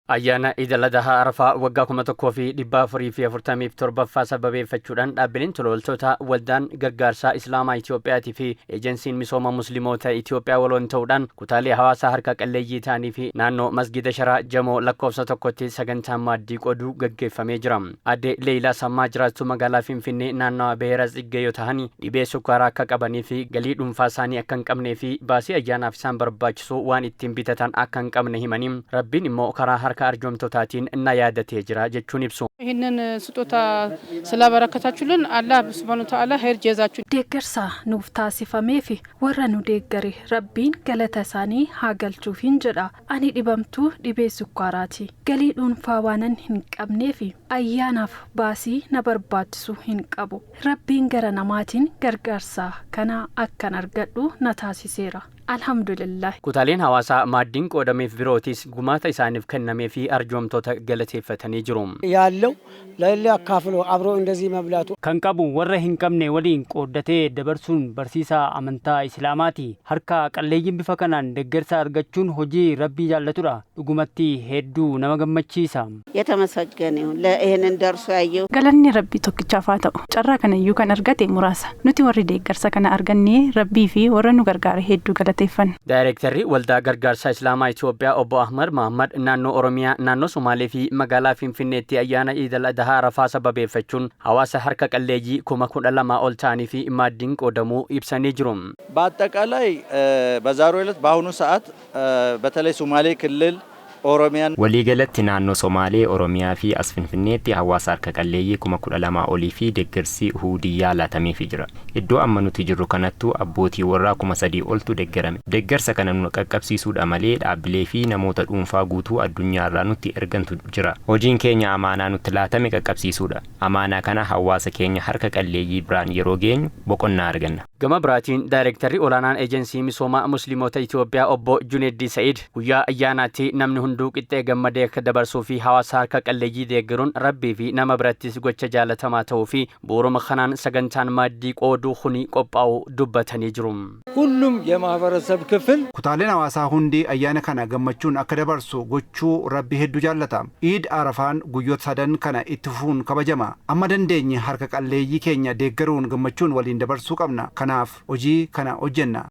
Ayyaana Iid Al-Adhaa Arafaa waggaa 1447ffaa sababeeffachuudhaan dhaabbileen tola ooltota, Waldaan Gargaarsaa Islaamaa Itiyoophiyaatii fi Eejensiin Misooma Musliimoota Itiyoophiyaa waloon ta'uudhaan kutaalee hawaasaa harka qalleeyyii ta'anii fi naannoo Masgiida Sharaa Jamoo lakkoofsa 1tti sagantaan maaddii qooduu gaggeeffamee jira. Aadde Leeyilaa Sammaa jiraattuu magaalaa Finfinnee naannawa Biheera Tsiggee yoo tahan, dhibee sukkaaraa akka qabanii fi galii dhuunfaa isaanii akka hin qabnee fi baasii ayyaanaaf isaan barbaachisu waan ittiin bitatan akka hin qabne himanii, Rabbiin immoo karaa harka arjoomtotaatiin na yaadatee jira jechuun ibsu. ይህንን ስጦታ ስላበረከታችሁልን አላህ ሱብሃነሁ ወተዓላ ኸይር ጀዛችሁ Deeggarsa nuuf taasifameefi warra nu deeggare Rabbiin galata isaanii haa galchuufiin jedha. Ani dhibamtuu dhibee sukkaaraati. Galii dhuunfaa waanan hin qabneefi ayyaanaaf baasii na barbaachisu hin qabu. Rabbiin gara namaatiin gargaarsa kana akkan argadhu na taasiseera. Alhamdulillahi. Kutaaleen hawaasaa maaddiin qoodameef birootis gumaata isaaniif kennamee fi arjoomtoota galateeffatanii jiru. ያለው ለሌላ አካፍሎ አብሮ እንደዚህ መብላቱ Kan qabu warra hin qabne waliin qooddatee dabarsuun barsiisaa amantaa Islaamaati. Harka qalleeyyiin bifa kanaan deeggarsa argachuun hojii Rabbii jaallatudha. Dhugumatti hedduu nama gammachiisa. የተመሰገነ ይሁን ይህንን ደርሶ ያየው Galanni Rabbii tokkichaaf haa ta'u. Carraa kanayyuu kan argate muraasa. Nuti warri deeggarsa kana argannee Rabbii fi warra nu gargaare hedduu galateeffanna. Daayirektarri Waldaa Gargaarsaa Islaamaa Itoophiyaa Obbo Ahmad Mahaammad naannoo Oromiyaa, naannoo Somaalee fi magaalaa Finfinneetti ayyaana Iid Al Adahaa Arafaa sababeeffachuun hawaasa harka qalleeyyii 12,000 ol ta'anii fi maaddiin qoodamuu ibsanii jiru. በአጠቃላይ በዛሬው ዕለት በአሁኑ ሰዓት በተለይ ሶማሌ ክልል ኦሮሚያን Waliigalatti naannoo Somaalee, Oromiyaa fi as Finfinneetti hawaasa harka qalleeyyii 12,000 olii fi deeggarsi huudiyyaa laatameefii jira. Iddoo amma nuti jirru kanattuu abbootii warraa 3,000 oltu deeggarame. Deeggarsa kana nu qaqqabsiisuudha malee dhaabbilee fi namoota dhuunfaa guutuu addunyaarraa nutti ergantu jira. Hojiin keenya amaanaa nutti laatame qaqqabsiisuudha. Amaanaa kana hawaasa keenya harka qalleeyyii biraan yeroo geenyu boqonnaa arganna. Gama biraatiin Daayirektarri olaanaan Ejensii Misoomaa Musliimoota Itoophiyaa Obbo Juneeddii Sa'id guyyaa ayyaanaatti namni hunduu qixxee gammadee akka dabarsuu fi hawaasa harka qalleeyyii deeggaruun Rabbii fi nama birattis gocha jaalatamaa ta'uu fi bu'uuruma kanaan sagantaan maaddii qooduu kuni qophaa'uu dubbatanii jiru. ሁሉም የማህበረሰብ ክፍል Kutaaleen hawaasaa hundi ayyaana kana gammachuun akka dabarsu gochuu Rabbi hedduu jaallata. Iid Arafaan guyyoota sadan kana itti fufuun kabajama. Amma dandeenye harka qalleeyyii keenya deeggaruun gammachuun waliin dabarsuu qabna. Kanaaf hojii kana hojjenna.